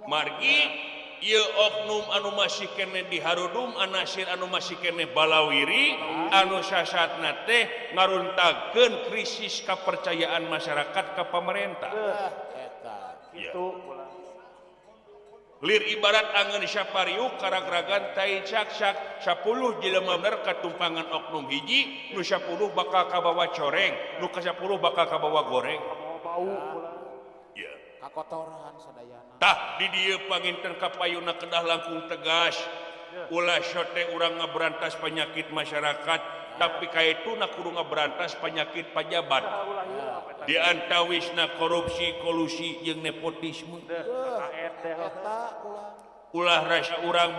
Margi ieu oknum anu masih keneh di Harudum anasir anu masih keneh balawiri anu sasatna teh ngaruntagkeun krisis kepercayaan masyarakat ka pamarentah. Kitu lir ibarat angeun sapariuk karagragan tai caksak 10 jelema bener katumpangan oknum hiji nu 10 bakal kabawa coreng nu ka 10 bakal kabawa goreng. Ya. Kakotoran sadayana. Tah di dieu panginten kapayuna kedah langkung tegas. Ulah sote urang ngaberantas penyakit masyarakat tapi kaituna kudu ngaberantas penyakit pajabat. Di antawisna korupsi, kolusi jeung nepotisme. Ulah rasa urang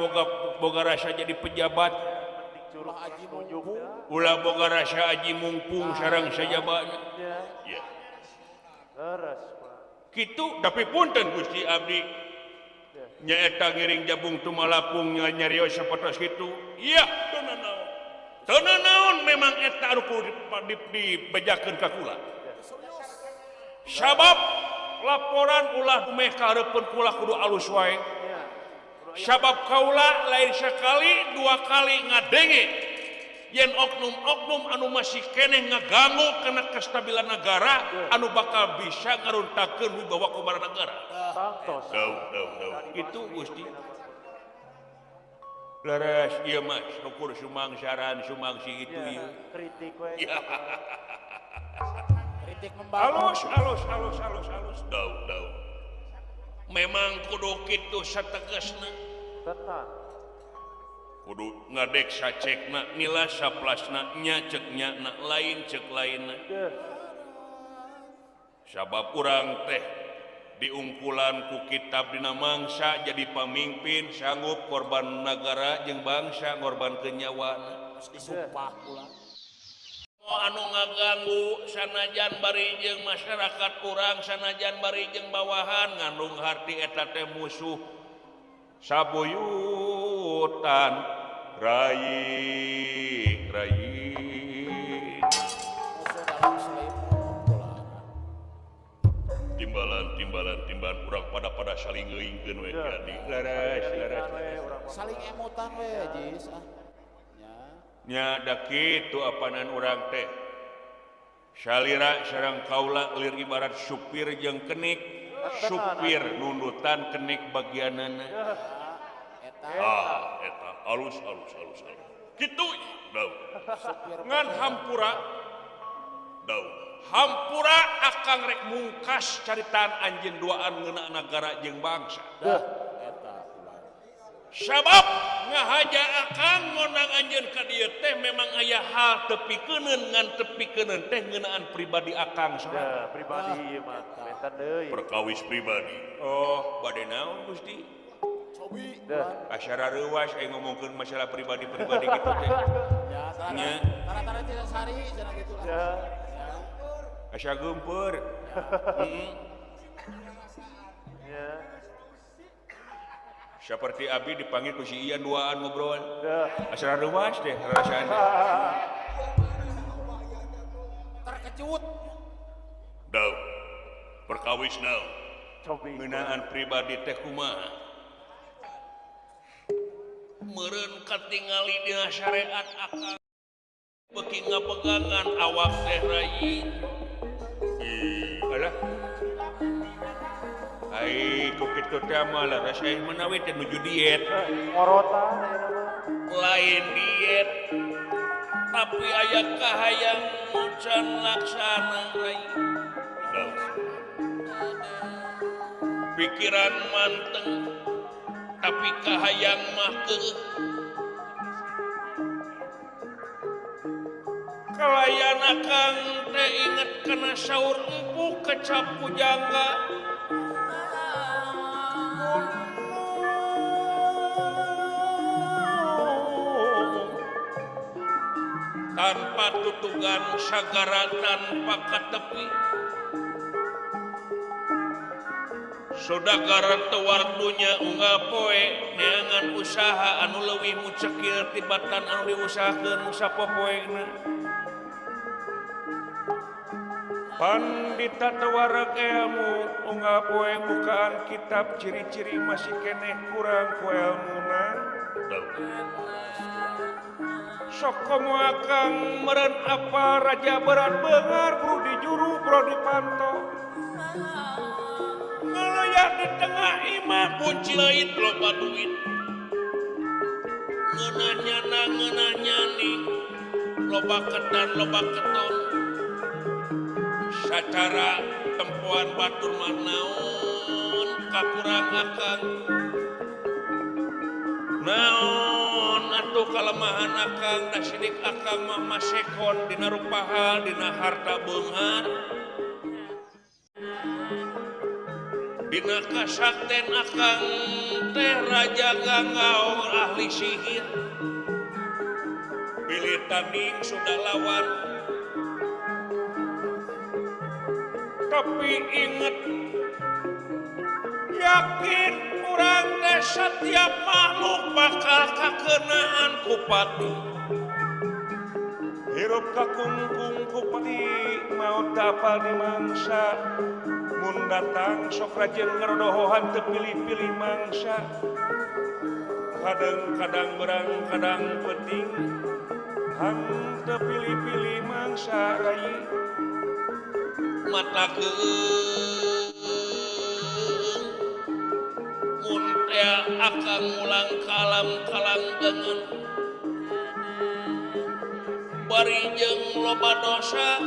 boga rasa jadi pejabat. Ulah boga rasa aji mungpung sareng sajabatna. Ya. Kitu tapi punten Gusti abdi nyaeta ngiring jabung tumalapung nyarios sapertos kitu. Iya, teu nanaon. Teu nanaon memang eta anu kudu dibejakeun ka kula. Sabab laporan ulah meh ka hareupeun kula kudu alus wae. Sabab kaula lain sekali dua kali ngadenge yen oknum-oknum anu masih keneh ngaganggu kana kestabilan negara anu bakal bisa ngaruntakeun wibawa kumara negara. Itu Gusti. Leres ieu mah ukur sumangsaran sumangsi itu ieu. Kritik we. Kritik membangun. Alus alus alus alus alus. Dau dau. Memang kudu kitu sategasna. Tetap. Kudu ngadek sacekna nila saplasna nya ceknya na lain cek lainna. Sabab urang teh diungkulan ku kitab dina mangsa jadi pamimpin sanggup korban negara jeung bangsa ngorbankeun nyawana. Disumpah ulah. Anu ngaganggu sanajan bari jeung masyarakat urang sanajan bari jeung bawahan ngandung harti eta teh musuh sabuyutan rai rai timbalan timbalan timbalan urang pada saling ngeuingkeun we jadi leres leres saling emutan we jis ah nya da kitu apanan urang teh salira sareng kaula lir ibarat supir jeung kenik supir nundutan kenik bagianana ah eta alus alus alus alus kitu dau ngan hampura dau hampura akang rek mungkas caritaan anjeun duaan ngeunaan nagara jeung bangsa sabab ngahaja akang ngondang anjeun ka dieu teh memang aya hal teu pikeuneun ngan teu pikeuneun teh ngeunaan pribadi akang sorangan. Pribadi ieu mah benten deui. Perkawis pribadi. Oh, bade naon Gusti? Cobi. Acara reuas aya ngomongkeun masalah pribadi-pribadi kitu teh. Ya, nya. Tara-tara tidak sari cenah kitu lah. Asa geumpeur. Heeh. Ya. Seperti abi dipanggil ku si Ian duaan ngobrol. Asa reuas deh rasaan. Terkejut. Dau. Perkawis naon? Cobi. Ngeunaan pribadi teh kumaha? Meureun katingali dina syariat akal beuki ngapegangan awak teh rai. Ih, alah. Ai ku kitu teh mah leres euy menawi teh nuju diet. Ngorotan ayeuna mah. Lain diet. Tapi aya kahayang can laksana rai. Pikiran manteng tapi kahayang mah keueuh. Kalayan akang teh inget kana saur empuk kecap pujangga. Tanpa tutugan sagara tanpa katepi Saudagar teu wardunya unggal poe neangan usaha anu leuwih mucekil tibatan anu diusahakeun sapopoena. Pandita tewarek ilmu unggal poe bukaan kitab ciri-ciri masih keneh kurang ku elmuna. Sok komo akang meureun apa raja berat beungar bro di juru bro di panto. Ngeloyak di tengah imah kunci leuit loba duit. Ngeunah nyana ngeunah nyani loba ketan loba keton. Sacara tempoan batur mah naon kakurang akang naon atuh kalemahan akang da sidik akang mah masekon dina rupa hal dina harta beunghar dina kasakten akang teh raja ganggaong ahli sihir bilih tanding sudah lawan. Tapi inget yakin urang teh setiap makhluk bakal kakenaan ku pati. Hirup kakungkung ku pati maot apal di mangsa. Mun datang sok rajin ngarodohohan teu pilih-pilih mangsa. Kadang-kadang berang kadang penting hang teu pilih-pilih mangsa rai. Mata keung mun tea akang mulang kalam kalang deungeun bari jeung loba dosa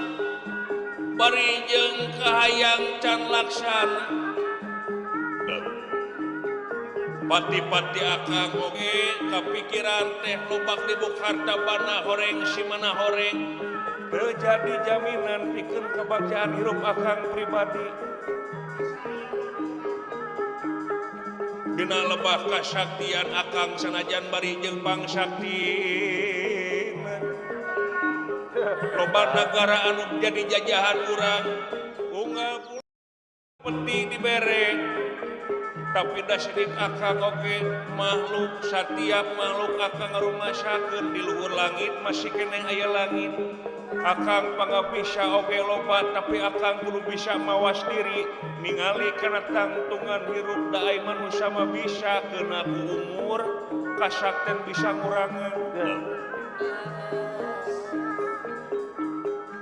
bari jeung kahayang can laksana. Pati-pati akang oge kapikiran teh lobak dibuk harta bana horeng si mana horeng teu jadi jaminan pikeun kebagjaan hirup akang pribadi. Dina lebah kasaktian akang sanajan bari jeung pangsaktina. Loba nagara anu jadi jajahan urang unggal peti dibere. Tapi da sidik akang oge makhluk satiap makhluk akang ngarumasakeun di luhur langit masih keneh aya langit. Akang pangabisa oge loba tapi akang kudu bisa mawas diri ningali kana tangtungan hirup da ai manusia mah bisa keuna ku umur kasakten bisa ngurangan.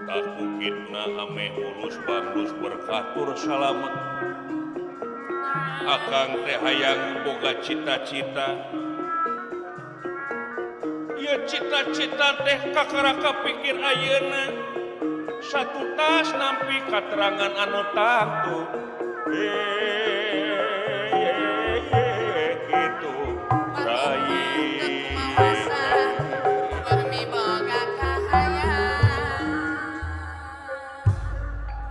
Tak bukitna ameh mulus bandus berkah tur salamet. Akang teh hayang boga cita-cita. Ieu cita-cita teh kakara kapikir ayeuna satu tas nampi katerangan anu tangtu. Gitu rai.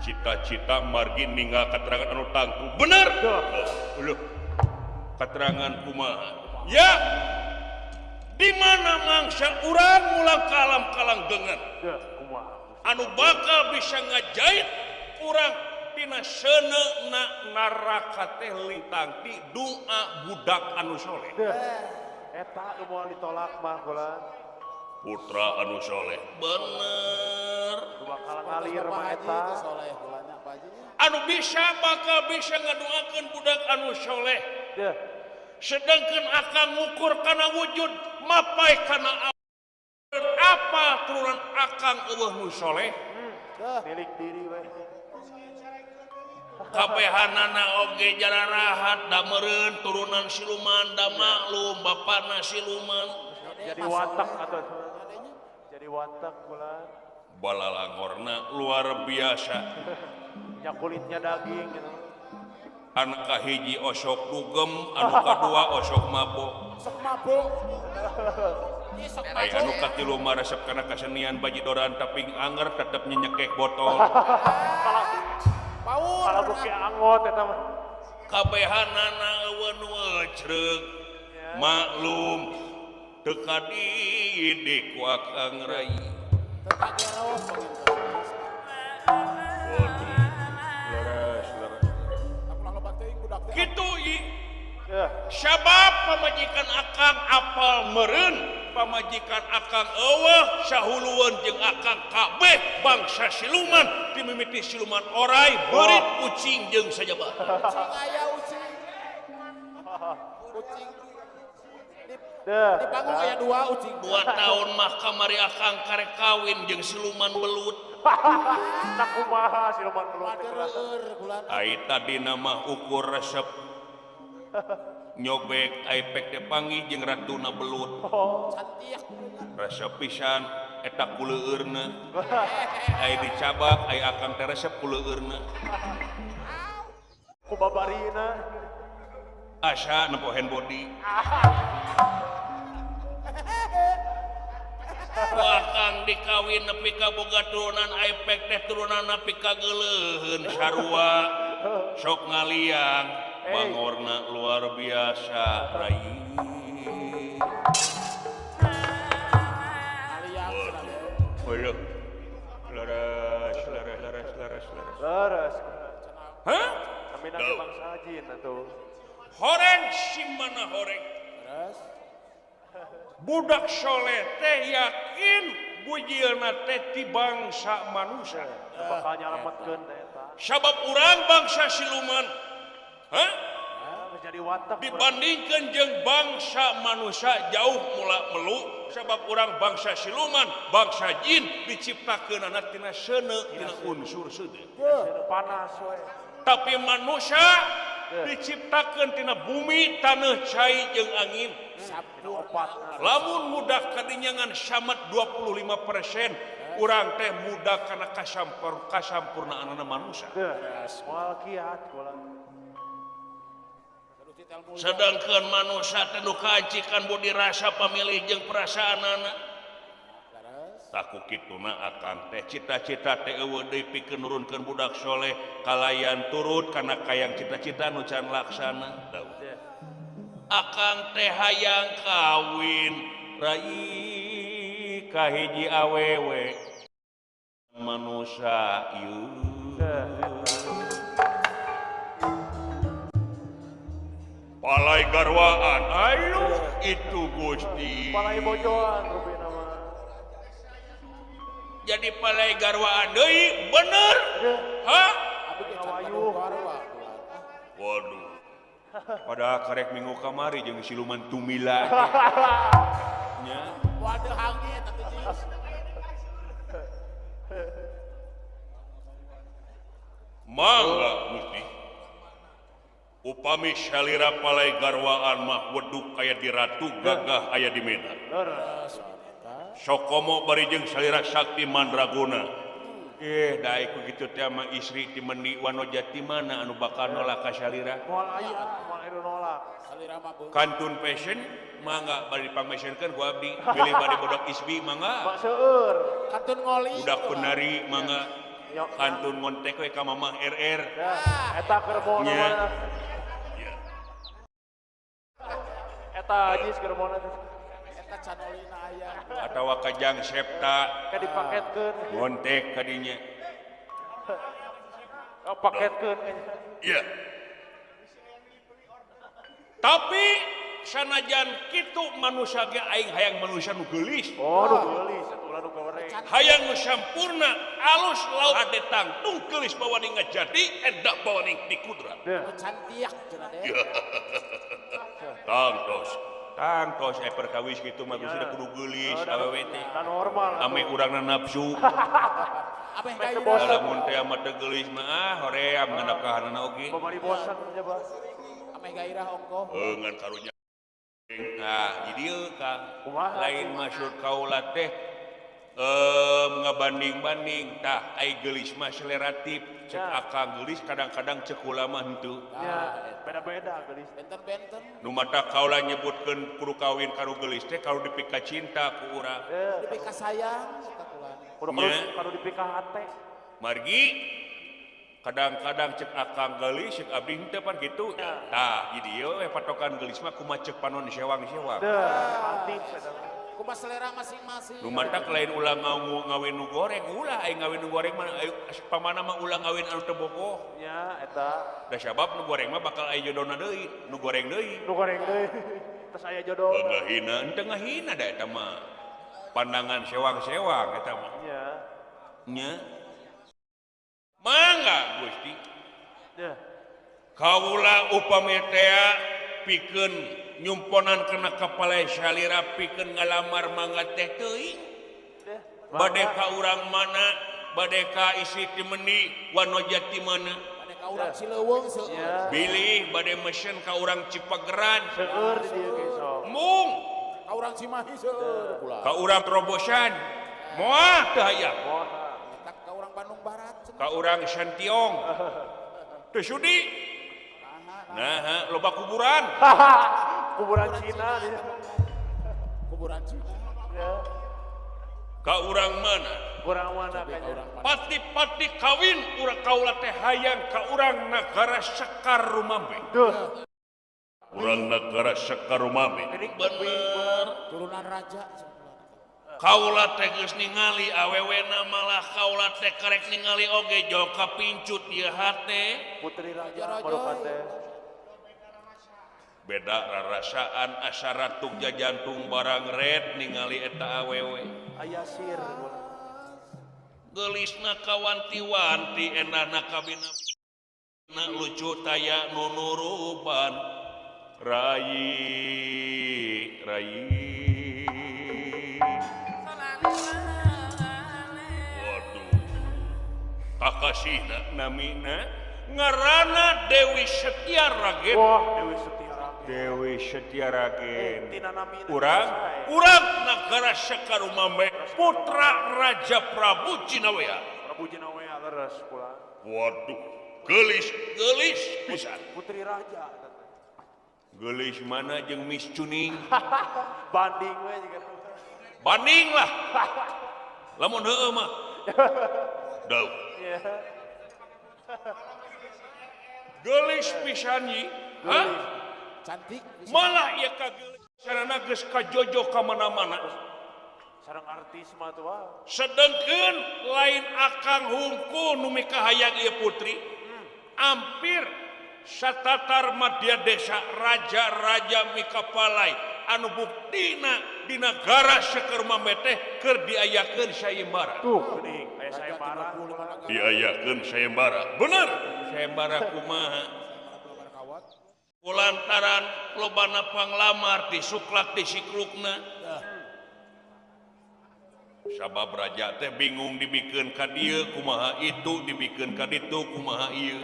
Cita-cita margi ninggal keterangan anu tangtu bener. Loh, keterangan kumaha ya di mana mangsa urang mulang kalam kalang dengen anu bakal bisa ngajait urang tina seuneu naraka teh lintang ti doa budak anu soleh. Eta nu moal ditolak mah kula. Putra anu soleh bener bakal ngalir mah eta anu bisa bakal bisa ngadoakeun budak anu soleh. Sedangkan akang ngukur kana wujud mapai kana apa turunan akang eueuh nu soleh milik diri we. Kabehanana oge jararahat da meureun turunan siluman da maklum bapana siluman. Jadi watak atau jadi watak kula. Balalangorna luar biasa. Nya kulitnya daging gitu. Anak kahiji osok dugem, anu kadua osok mabok. Osok mabok. Ai anu katilu mah resep kana kasenian bajidoran tapi anger tetep nyenyekek botol. Paur. Kalau bukti angot eta mah. Kabehanana eueun wecreuk. Maklum teu kadidik ku akang rai. Teu kagero. Gitu i. Sabab pamajikan akang apal meureun Pamajikan akang eueuh sahulueun jeung akang kabeh bangsa siluman dimimiti siluman orai beurit ucing jeung sajaba. Ucing aya ucing. Ucing. Di panggung aya dua ucing. 2 tahun mah kamari akang karek kawin jeung siluman belut. Tak kumaha siluman belut. Ai tadina mah ukur resep nyobek aipek teh panggih jeung ratuna belut. Resep pisan eta kuleueurna. Ai dicabak ai akang teh resep kuleueurna. Ku babarina. Asa nempo hand body. Ku akang dikawin nepi ka boga turunan aipek teh turunan nepi ka geuleuheun sarua. Sok ngaliang. Bangorna luar biasa rai. Waduh. Leres leres leres leres leres. Leres. Hah? Kami nang bangsa jin atuh. Horeng si mana horeng? Leres. Budak soleh teh yakin bujilna teh ti bangsa manusia. Bakal nyalametkeun eta. Sabab urang bangsa siluman. Hah? Dibandingkan jeung bangsa manusia jauh mula melu sebab urang bangsa siluman bangsa jin diciptakeunana tina seuneu tina unsur seuneu panas we. Tapi manusia diciptakeun tina bumi taneuh cai jeung angin. Lamun mudah kadinyangan samet 25% urang teh mudah kana kasampurnaanana manusia. Moal kiat kula. Sedangkan manusia teh nu kaancikan budi rasa pamilih jeung perasaanana. Taku kituna akang teh cita-cita teh eueuh deui pikeun nurunkeun budak soleh kalayan turut kana kayang cita-cita nu can laksana. Akang teh hayang kawin rai ka hiji awewe manusia ieu. Palai garwaan, ayo itu Gusti. Palai bojoan rupina mah. Jadi palai garwaan deui, bener? Hah? Waduh. Padahal karek minggu kamari jeung siluman tumila. Nya. Waduh hangi eta teh. Mangga Gusti. Upami salira palai garwaan mah weduk aya di ratu gagah aya di medan. Sokomo bari jeung salira sakti mandraguna. Daek ku kitu teh mah istri ti Mendi Wanojati mana anu bakal nolak ka salira? Moal aya, moal aya nolak. Salira mah kantun fashion mangga bari dipangmesenkeun ku abdi. Bilih bade bodak isbi mangga. Bak seueur. Kantun ngoli. Budak penari mangga. Kantun ngontek we ka Mamah RR. Eta keur moal. Eta jis keur moal. Eta canolina aya. Atawa kajang septa ka dipaketkeun. Ngontek ka dinya. Oh, paketkeun. Iya. Tapi sanajan kitu manusia ge aing hayang manusia nu geulis. Oh, nu geulis atuh ulah nu goreng. Hayang nu sampurna, alus laut hade tangtung geulis bawaning ngajadi edak bawaning dikudrat. Cantiak cenah deh. Tangtos. Tangtos perkawis kitu mah geus kudu geulis awewe teh. Normal. Ame urangna nafsu. Abeh gairah. Lamun teh mah teu geulis mah ah hoream nganakahanana oge. Babari bosan aja bah. Ameh gairah ongkoh. Ngan karunya. Nah, jadi Kang, lain maksud kaula teh ngabanding-banding tah ai geulis mah seleratif cek akang geulis kadang-kadang cek kula mah henteu. Beda-beda geulis. Benten-benten. Nu mata kaula nyebutkeun kudu kawin karo geulis teh kalau dipika cinta ku urang. Dipika sayang eta kula. Kudu dipika hate. Margi kadang-kadang cek akang geulis cek abdi henteu pan kitu. Tah jadi ieu we patokan geulis mah kumaha cek panon sewang-sewang. Kumaha selera masing-masing. Nu matak lain ulah ngawin nu goreng, ulah aing ngawin nu goreng mah pamana mah ulah ngawin anu teu bogoh. Nya eta. Da sabab nu goreng mah bakal aya jodona deui, nu goreng deui. Nu goreng deui. Tos aya jodoh. Ngahina henteu ngahina da eta mah. Pandangan sewang-sewang eta mah. Nya. Nya. Mangga Gusti. Nya. Kaula upami tea pikeun nyumponan kana kapalai salira pikeun ngalamar mangga teh teuing. Bade ka urang mana, bade ka istri ti mendi, wanoja ti mana. Bade ka urang Sileuweung seueur. Bilih bade mesen ka urang Cipageran. Seueur di dieu ge sok. Mung ka urang Cimahi seueur pula. Ka urang Terobosan. Moal teu hayang. Moal. Ka urang Bandung Barat. Ka urang Santiong. Teu sudi. Nah, loba kuburan. Kuburan Cina dia. Kuburan Cina. Ya. Ka urang mana? Urang mana kayaknya? Pati-pati kawin urang kaula teh hayang ka urang nagara Sekar Rumambe. Duh. Urang nagara Sekar Rumambe. Bener. Turunan raja. Kaula teh geus ningali awewena malah kaula teh karek ningali oge jauh kapincut ieu hate. Putri raja marukan teh. Beda rarasaan asa ratuk jajantung barang red ningali eta awewe. Aya sir. Geulisna kawanti-wanti endahna kabina na lucu taya nunuruban. Rai rai. Waduh. Kakasihna namina ngaranna Dewi Setia Ragen. Wah, Dewi Setia. Dewi Setia Ragen. Urang, urang nagara Sekar Rumambe, putra Raja Prabu Cinawea. Prabu Cinawea leres pula. Waduh, geulis, geulis pisan. Putri raja. Geulis mana jeung Miss Cuning? Banding we juga. Banding lah. Lamun heueuh mah. Duh. Geulis pisan ye. Hah? Cantik malah ieu kageulis sarana geus kajojo ka mana-mana sareng artis mah tuh wah. Sedengkeun lain akang hungkul nu mikahayang ieu putri. Hampir satatar madya desa raja-raja mikapalai anu buktina di nagara Sekar Rumambe teh keur diayakeun sayembara. Tuh geuning aya sayembara. Diayakeun sayembara. Bener. Sayembara kumaha? Kulantaran lobana panglamar disuklak disiklukna. Sabab raja teh bingung dibikeun ka dieu kumaha itu dibikeun ka ditu kumaha ieu.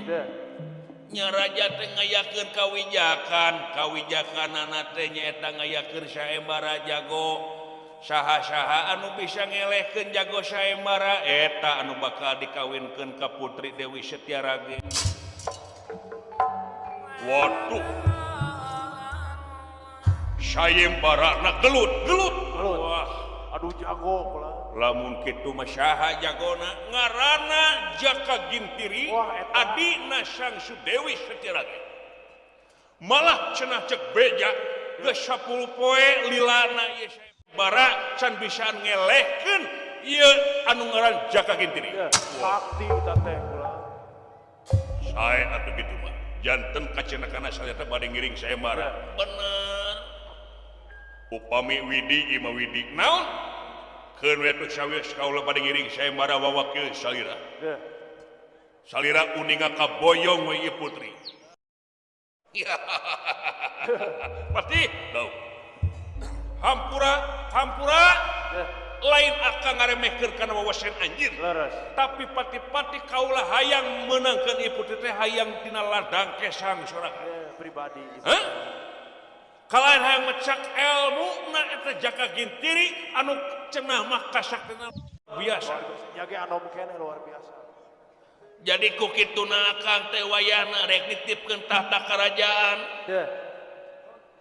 Nya raja teh ngayakeun kawijakan, kawijakanana teh nyaeta ngayakeun sayembara jago. Saha-saha anu bisa ngelehkeun jago sayembara eta anu bakal dikawinkeun ka putri Dewi Setia Ragen. Waduh, sayembara na gelut, gelut. Wah, aduh jago pula. Lamun kitu mah saha jagona ngaranna Jaka Gintiri, adina Sang Sudewi Setia Ragen. Malah cenah cek beja geus 10 poe lilana ieu sayembara can bisa ngelehkeun ieu anu ngaran Jaka Gintiri. Sakti eta teh pula. Sae atuh kitu mah. Janten kacenakana saleta bade ngiring sayembara. Bener. Upami widi imah widi naon? Keun we teu sawios kaula bade ngiring sayembara wawakil salira. Salira uninga kaboyong we ieu putri. Pasti tau. Hampura, hampura. Lain akan ngaremehkeun kana wawasan anjeun. Tapi pati-pati kaula hayang meunangkeun ieu putri teh hayang tina ladang kesang sorangan. Pribadi. Hah? Kalayan hayang mecak elmuna eta Jaka Gintiri anu cenah mah kasaktina biasa. Nya ge anom keneh luar biasa. Jadi ku kituna akang teh wayahna rek nitipkeun tahta kerajaan.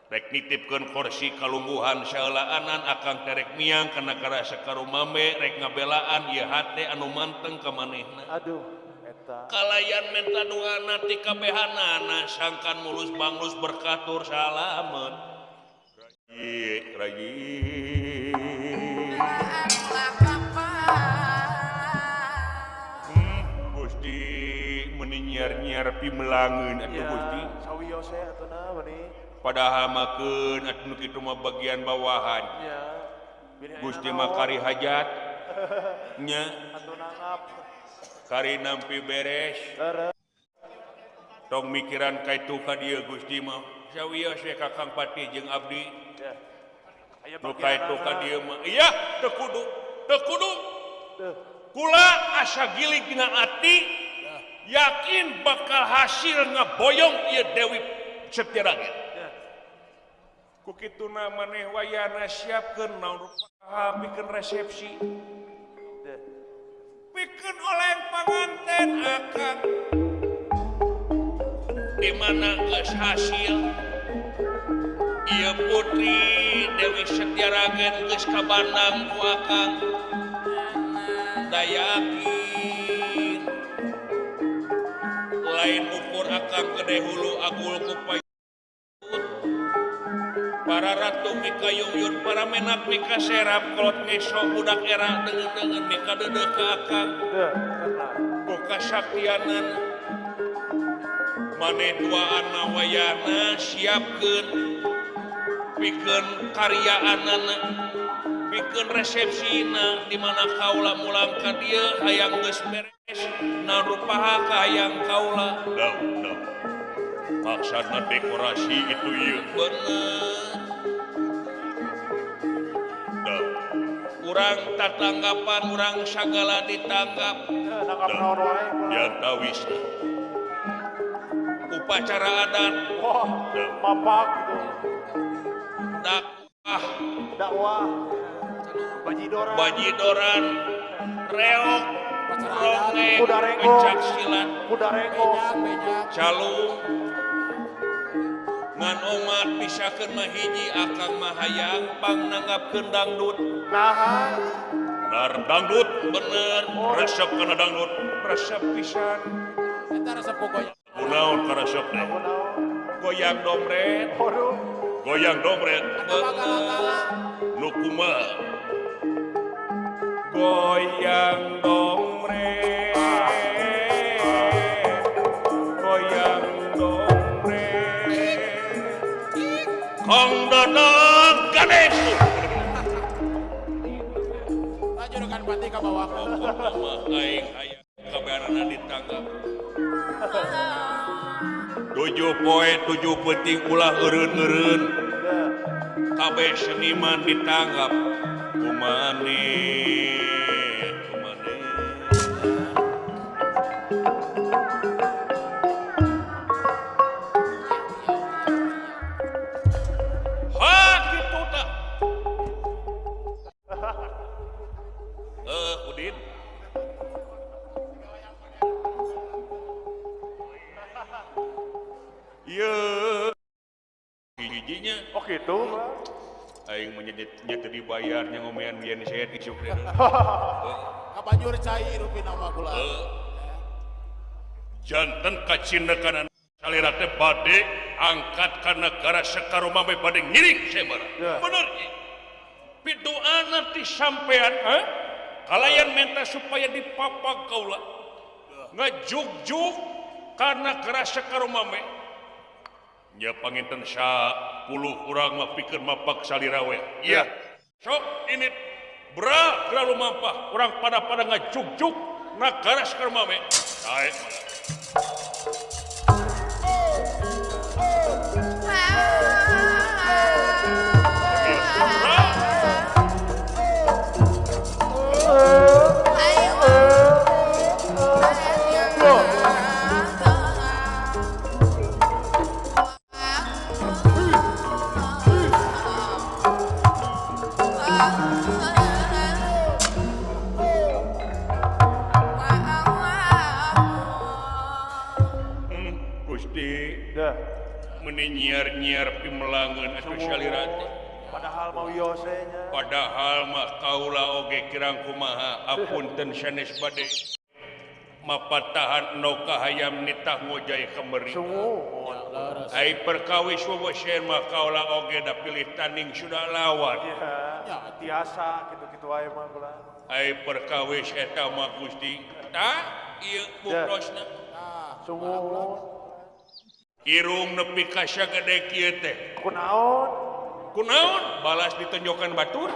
Rek nitipkeun kursi kalungguhan saeulaanan akang teh rek miang kana nagara Sekar Rumambe rek ngabelaan ieu hate anu manteng ka manehna. Aduh eta. Kalayan menta doana ti kabehanana sangkan mulus banglus berkatur salamet. Rai rai. Gusti meuni nyiar-nyiar pimelangeun atuh Gusti. Sawios we atuh na meuni. Padahal makeun atuh kitu mah bagian bawahan. Gusti mah kari hajat nya. Kari nampi beres. Tong mikiran ka itu ka dieu Gusti mah. Sawios we ka Kang Patih jeung abdi. Nu ka itu ka dieu mah. Iya, teu kudu. Teu kudu. Kula asa gilig dina ati yakin bakal hasil ngaboyong ieu Dewi Setiaragen. Ku kituna maneh wayana siapkeun naon rupa pikeun resepsi. Pikeun oleng panganten akang. Di mana geus hasil ieu putri Dewi Setiaragen geus kabandang ku akang. Da yakin lain ukur akang gede hulu agul ku payut. Para ratu mika yuyun, para menak mika serap, kolot ngeso budak era dengen-dengen mika dedeh ka akang. Ku kasaktianan maneh duaan wayana siapkeun pikeun karyaanana, pikeun resepsina di mana kaula mulang ka dieu hayang geus beres na rupaha ka hayang kaula. Maksudna dekorasi itu ieu bener. Urang tatanggapan urang sagala ditanggap. Diantawisna. Upacara adat. Wah, mapak gitu. Dakwah. Dakwah. Bajidoran. Bajidoran. Reok. Rongeng. Pencak silat. Kuda renggo. Calung. Ngan omat pisakeun mah hiji akang mah hayang pang nanggapkeun dangdut. Naha. Nar dangdut bener, resep kana dangdut, resep pisan. Eta resep ku goyang. Kunaon karesep teh? Goyang domret. Goyang domret. Nu kumaha? Goyang domret. Goyang domret. Kong Dodong Ganes. Lanjutkan pati ka bawah. Aing hayang kabarana ditanggap. 7 poe 7 peuting ulah eureun-eureun. Kabeh seniman ditanggap. Kumane kumane. Ha kitu tah. Udin. Ieu hijinya. Oh gitu. Aing mah nya teu dibayarnya ngomean genset isuk teh. Kabanjur cai rupina mah kula. Janten kacindekana salira teh bade angkat ka negara Sekarumame bade ngiring sabaraha. Bener. Piduana ti sampean kalayan menta supaya dipapag kaula. Ngajugjug ka negara Sekarumame. Nya panginten 10 urang mah pikeun mapak salira we. Iya. Sok ini bra terlalu mampah urang pada-pada ngajugjug nagara Sekarumame. Sae mah. Nyiar-nyiar pimelangeun atuh salira teh. Padahal mau yose nya. Padahal mah kaula oge kirang kumaha apunten sanes bade mapatahan no kahayam nitah ngojay kemeri. Ai perkawis wewesen mah kaula oge da pilih tanding sudah lawan. Ya, tiasa kitu-kitu wae mah kula. Ai perkawis eta mah Gusti. Tah ieu buktosna. Sungguh. Irung nepi ka sagede kieu teh. Kunaon? Kunaon? Balas ditonjokan batur.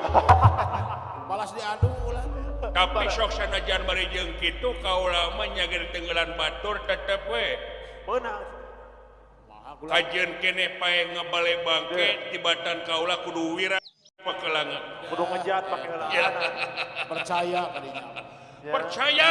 Balas diadu ulah. Tapi sok sanajan bari jeung kitu kaula mah nyager tenggelan batur tetep we. Beunang. Kajeun keneh pae ngabale bangke tibatan kaula kudu wira pakelangan. Kudu ngejat pakelangan. Percaya kadinya. Percaya,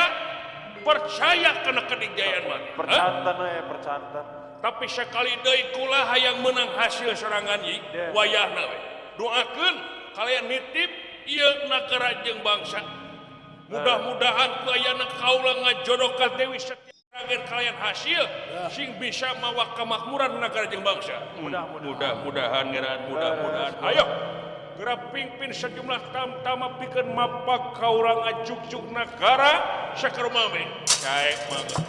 percaya kana kedijayaan maneh. Percanten we, percanten. Tapi sekali deui kula hayang menang hasil serangan ieu wayahna we. Doakeun kalian nitip ieu nagara jeung bangsa. Mudah-mudahan kayana kaula ngajodoh ka Dewi Setia agar kalian hasil sing bisa mawa kemakmuran negara jeung bangsa. Mudah-mudahan ngeran mudah-mudahan. Ayo geura pingpin sejumlah tamtama pikeun mapak kaula ngajugjuk nagara sakarumame. Caek mangga.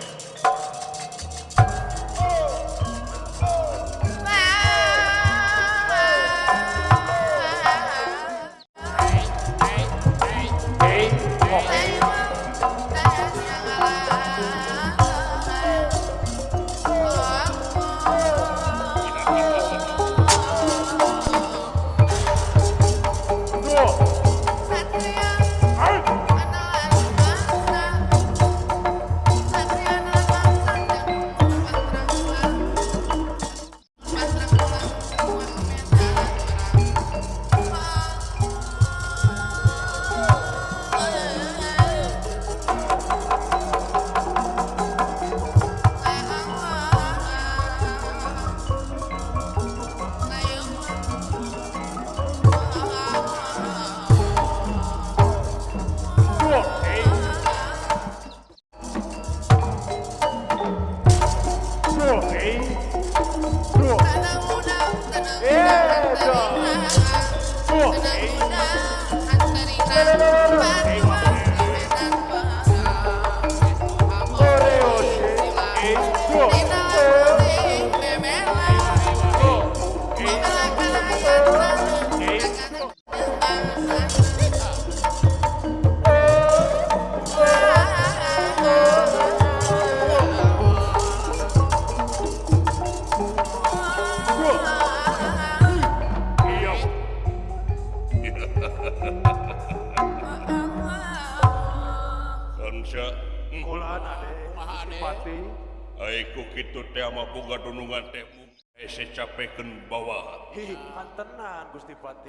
Gusti Pati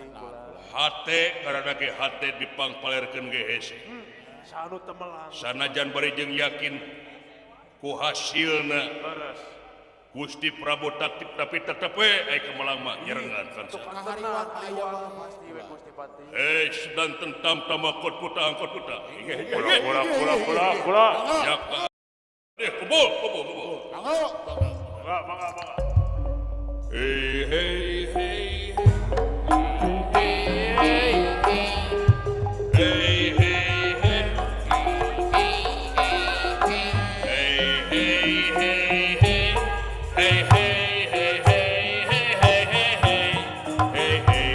hate karena ge hate dipangpalerkeun ge hese. Sanu temelang. Sanajan bari jeung yakin ku hasilna. Gusti Prabu tatip tapi tetep we ai kemelang mah nyerengan kan. Eh sedanten tam-tama kot puta angkot puta. Kula kula kula kula kula. Ya. Eh kebul kebul kebul. Mangga mangga mangga. Hey hey hey. Hey hey hey. Hey hey hey hey. Hey hey hey hey hey hey hey. Hey hey. Hey hey.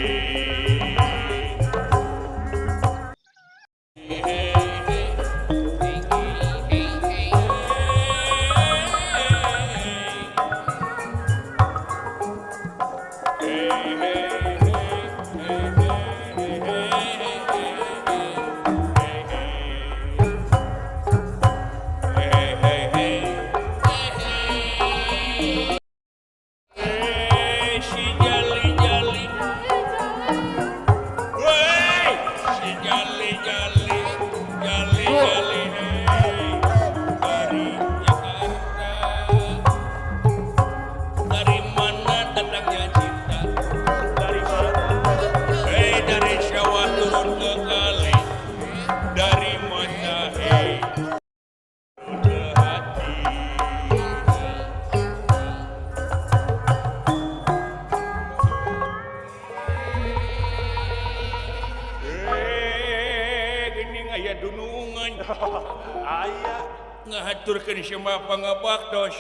Ngahaturkeun sembah pangabaktos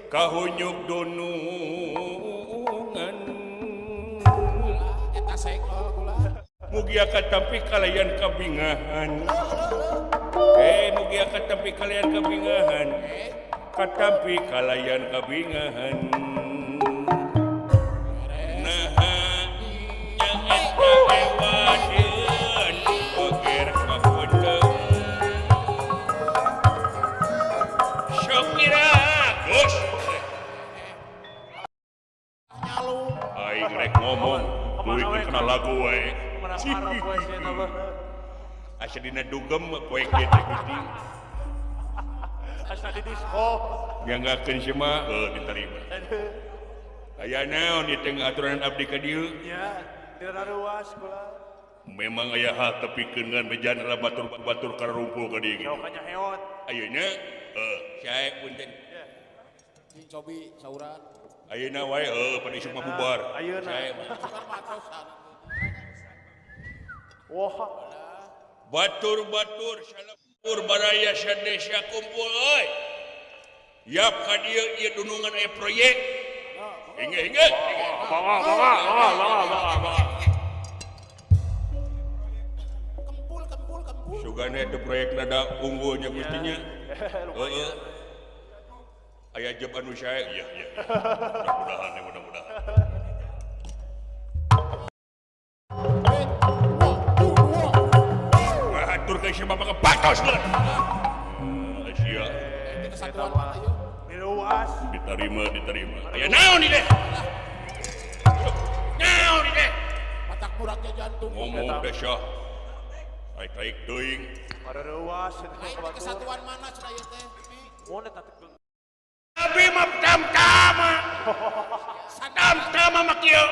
kahunyuk dunungan eta saekol kula mugia katampi kalayan kabingahan mugia katampi kalayan kabingahan Katampi kalayan kabingahan nah nya eta ewadeun oger kapeuteng sok mirakus aing rek ngomong duit kena lagu wae asa dina dugem poe kieu teh Gusti asa di disco nyanggakeun sia mah heuh diterima aya naon di tengah aturan abdi ka dieu nya diraruas kula memang aya hal tepikeun ngan bejan lah batur-batur karumpul ka dieu sok nya heot ayeuna heuh sae punten cing cobi sauran ayeuna wae heuh pada isuk mah bubar ayeuna wah batur-batur salapur baraya sadesa kumpul euy yap ka dieu ieu dunungan aya proyek inge inge bangga bangga bangga bangga bangga kempul kempul kempul sugana eta proyek rada unggulnya gustinya heeh aya job anu sae iya iya mudah-mudahan mudah-mudahan atur ke si bapak kepatos lah sia kesatuan mana yuk diluas diterima diterima aya naon ieu teh naon ieu teh matak muraknya jantung ngomong teh syah taik-taik teuing pareuwas kesatuan mana cenah ieu teh mun eta teh abi mah tamtama tamtama mah kieu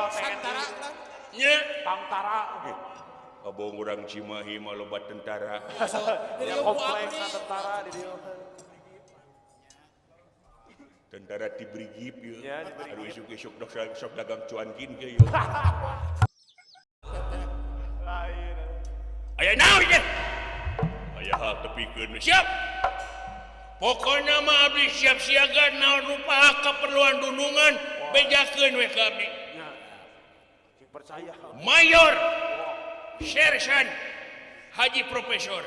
santara nya tantara abong urang Cimahi mah loba tentara. Ya kompleks tentara di dieu. Tentara ti Brigip ieu. Aduh isuk-isuk dok sok dagang cuankin kieu ieu. Lain. Aya naon ieu? Aya hal tepikeun siap. Pokona mah abdi siap siaga naon rupa keperluan dunungan bejakeun we ka abdi. Nya. Cing percaya. Mayor Sersan Haji Profesor.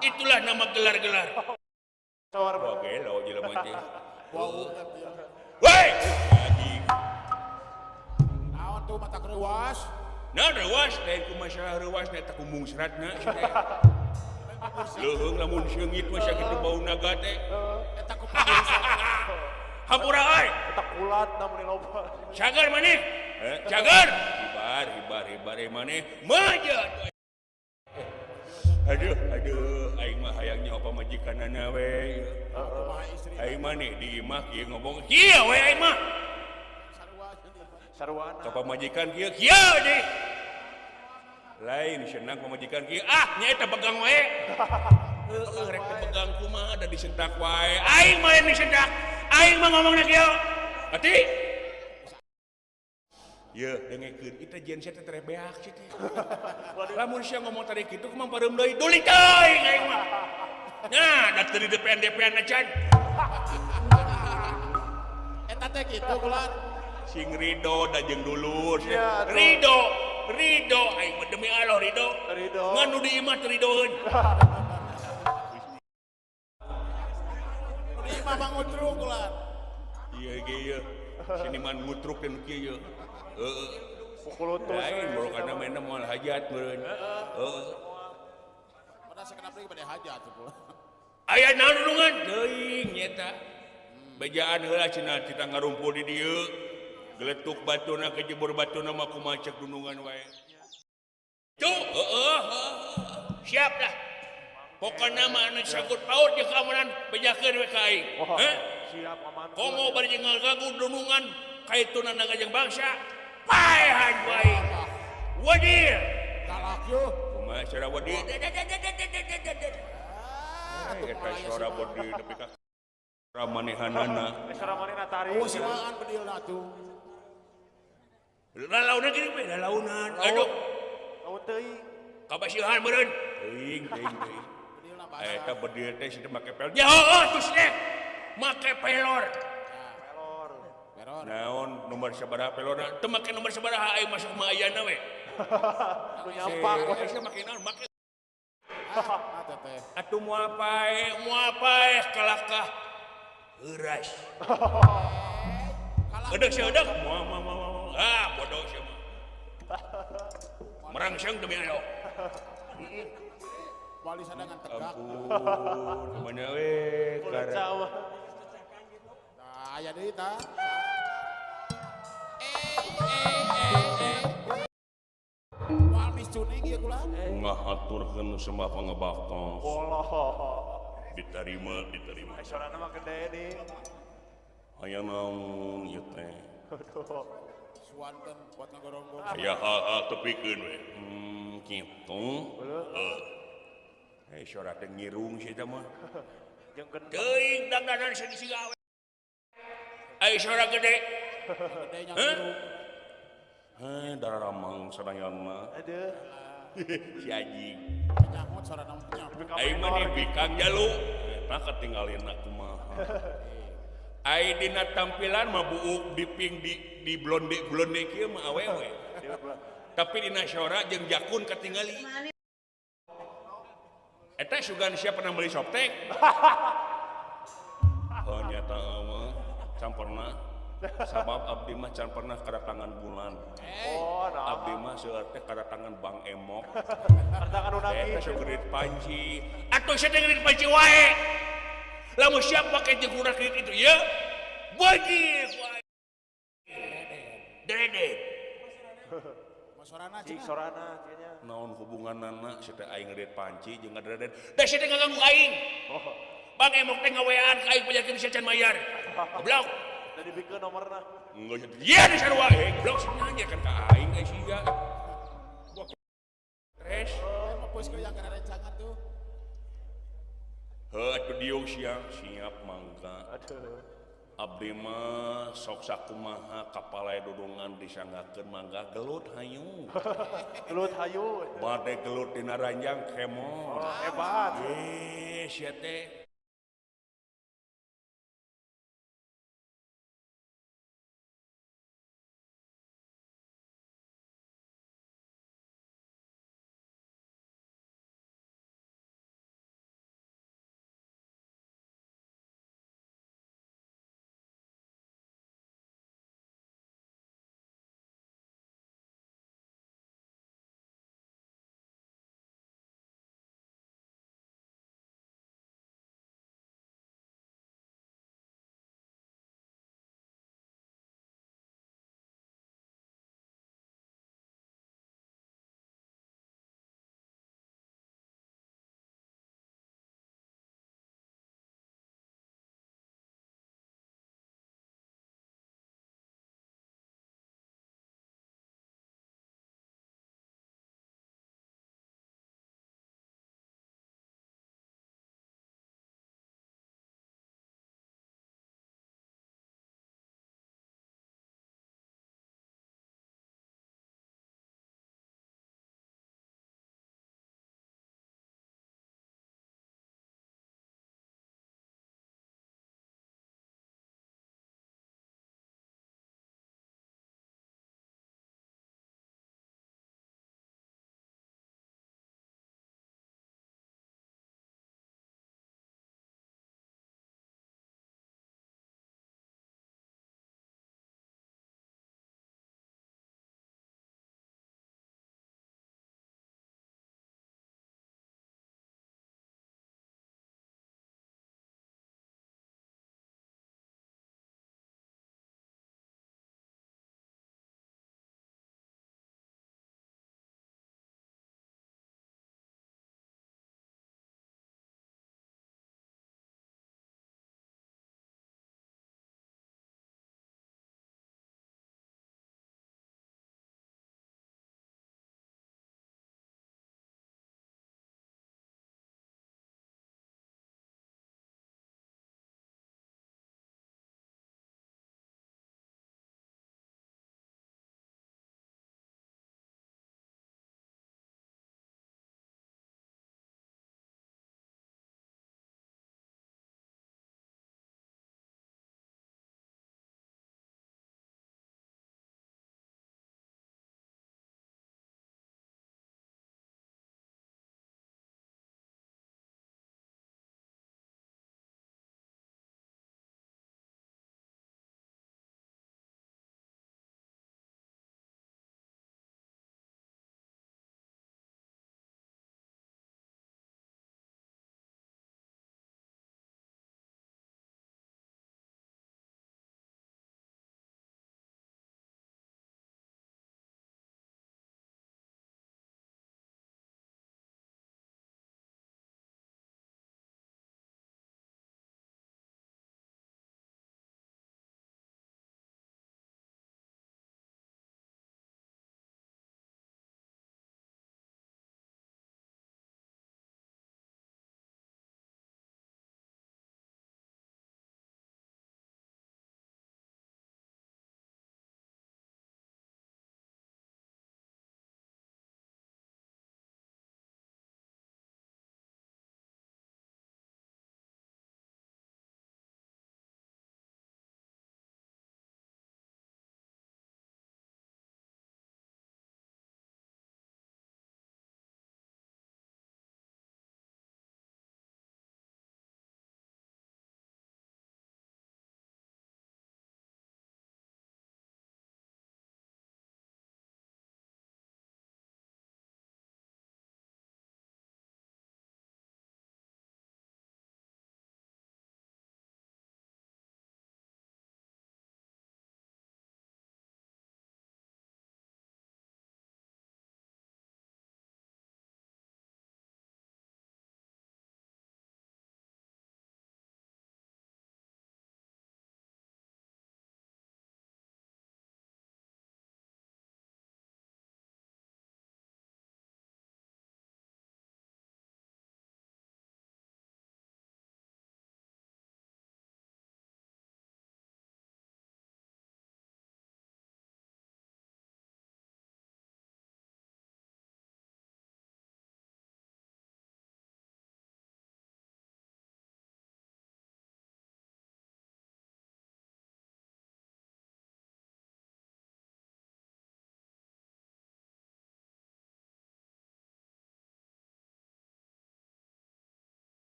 Itulah nama gelar-gelar. Wah gelo jelema teh. Woi, Haji. Naon tuh mata reuas? Naon reuas? Lain ku masalah reuas eta kumbung seratna. Leuheung lamun seungit mah sakitu bau naga teh. Eta ku hampura euy. Eta kulat namun loba. Cagar maneh? Cagar. Hibar hibar hibar maneh maja. Aduh aduh aing mah hayang nyaho pamajikanana we. Aing mah nih di imah kieu ngomong kieu we aing mah. Sarua. Ka pamajikan kieu kieu deui. Lain senang pamajikan kieu ah nya eta pegang wae. Heueuh rek pegang kumaha da disentak wae. Aing mah lain disentak. Aing mah ngomongna kieu. Ati ye dengekeun kita genset teh beak sih teh. Lamun sia ngomong tadi kitu kumaha pareum deui dulik teuing aing mah. Nah, da teu di DPN-DPN acan. Eta teh kitu kulan. Sing ridho da jeung dulur. Ridho, ridho aing mah demi Allah ridho. Ridho. Ngan nu di imah teu ridoeun. Nu di imah mah ngutruk kulan. Ieu ge ieu. Seniman ngutruk teh nu kieu ieu. Heeh. Pukul lain borokana mainna moal hajat meureun. Heeh. Pada sakedap deui bade hajat pula. Aya naon dulungan? Teuing nyeta. Bejaan heula cenah kita ngarumpul di dieu. Geletuk batuna kejebur batuna mah kumaha cek dunungan wae. Tuh, heeh. Siap lah. Pokona mah anu sangkut paut jeung keamanan bejakeun we ka aing. Heh? Siap aman. Komo bari jeung ngagagu dunungan kaituna naga jeung bangsa. Paehan wae. Wadir. Galak yo. Kumaha cara wadir? Eta suara bodi nepi ka ramanehanana. Suara manehna tarik. Oh simaan bedilna atuh. Lalaunan geuning we, lalaunan. Aduh. Laun teuing. Kabasihan meureun. Teuing teuing teuing. Bedilna basah. Eta bedil teh situ make pelor. Ya heueuh tus teh. Make pelor. Pelor. Pelor. Naon nomor sabaraha pelorna? Teu make nomor sabaraha aing masuk mah ayana we. Nu nyampak we. Make naon? Make. Ah, Atuh moal paeh kalakah heuras. Eudek sia eudek. Moal moal. Ah bodoh sia mah. Merangsang demi ayo. Wali sadangan tegak. Ampun, mana we karena. Nah, aya deui tah. Moal miscuning ieu kula. Ngahaturkeun sembah pangebaktos. Allah. Diterima, diterima. Sorana mah gede di. Aya naon ieu teh? Suanten buat ngagoronggong. Aya hal-hal tepikeun we. Kitu. Heeh. Eh sora teh ngirung sia teh mah. Jeung teuing dangdanan sia disiga awe. Aya sora gede. Gede nya ngirung. Heh, dararamang sadayana. Aduh. Si anjing. Nyamot sorana mah nyamot. Aing mah di bikang jalu. Eta katinggalina kumaha. Ai dina tampilan mah buuk diping di blonde-blonde kieu mah awewe. Tapi dina sora jeung jakun katingali. Eta sugan sia pernah beli softtek? Oh nyata mah can pernah. Sabab abdi mah can pernah kedatangan bulan. Oh, nah. Abdi mah seueur teh kedatangan Bang Emok. Kedatangan nu nagih. Eta sok kredit panci. Atuh sia teh kredit panci wae. Lamun siap pake jeung kurang kredit itu ya. Bagi wae. Dredet. Sorana cing sorana cenah. Naon hubunganana sia teh aing kredit panci jeung ngadredet. Da sia teh ngaganggu aing. Oh. Bang Emok teh ngawean ka aing pajarkeun sia can mayar. Goblok. Da dibikeun nomorna. Enggak sia di sarua eh goblok sia kan ka aing ai sia. Gua stres. Emang bos yang kana rencangan tuh. Heuh atuh diung sia siap mangga. Aduh. Abdi mah sok sakumaha kapalae dodongan disanggakeun mangga gelut hayu. Gelut hayu. Bade gelut dina ranjang kemot. Oh, hebat. Ye sia teh.